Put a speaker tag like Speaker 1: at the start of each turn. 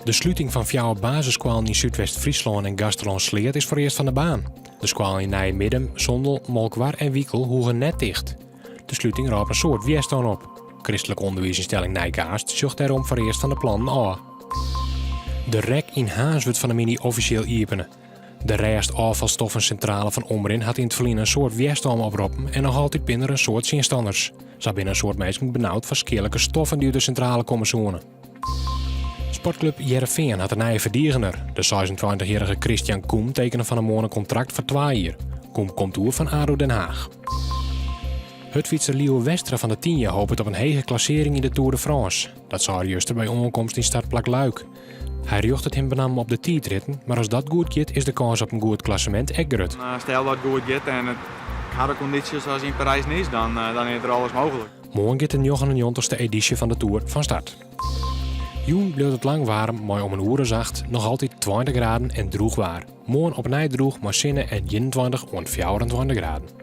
Speaker 1: De sluting fan fjouwer basisskoallen yn Súdwest-Fryslân en Gaasterlân-Sleat is foarearst fan de baan. De skoallen yn Nijemiddum, Sondel, Molkwar en Wikel hoege net ticht. De sluting rôp in soad wjerstân op. Kristlik ûnderwiisynstelling Nij Gaast sjocht dêrom foarearst fan de plannen ôf. De rek yn Harns wurdt fan 'e middei offisjeel iepene. De rêstôffalstoffensintrale fan Omrin hat yn it ferline in soad wjerstân oproppen en noch altyd binne der in soad tsjinstanners. Sa binne in soad minsken benaud foar skealike stoffen dy't út de sintrale komme soene. Sportklup Hearrenfean hat in nije ferdigener. De 26-jierrige Christian Kum tekene fan 'e moarn in kontrakt foar twa jier. Kum komt oer fan ADO Den Haag. Hurdfytser Lieuwe Westra fan De Tynje hopet op in hege klassearring yn de Tour de France. Dat sei er juster by oankomst yn startplak Luik. Hy rjochtet him benammen op de tiidritten, mar as dat goed giet is de kâns op in goed klassemint ek grut.
Speaker 2: Stel dat it goed giet en ik ha de kondysje sa as yn Parys-Nice, dan dan is der alles mooglik.
Speaker 1: Moarn giet de njoggenennjoggentichste edysje fan de Tour fan start. Jûn bliuwt it lang waarm mei om in oere as acht noch altyd 20 graden en drûch waar. Moarn opnij drûch mei sinne en 21 oant 24 graden.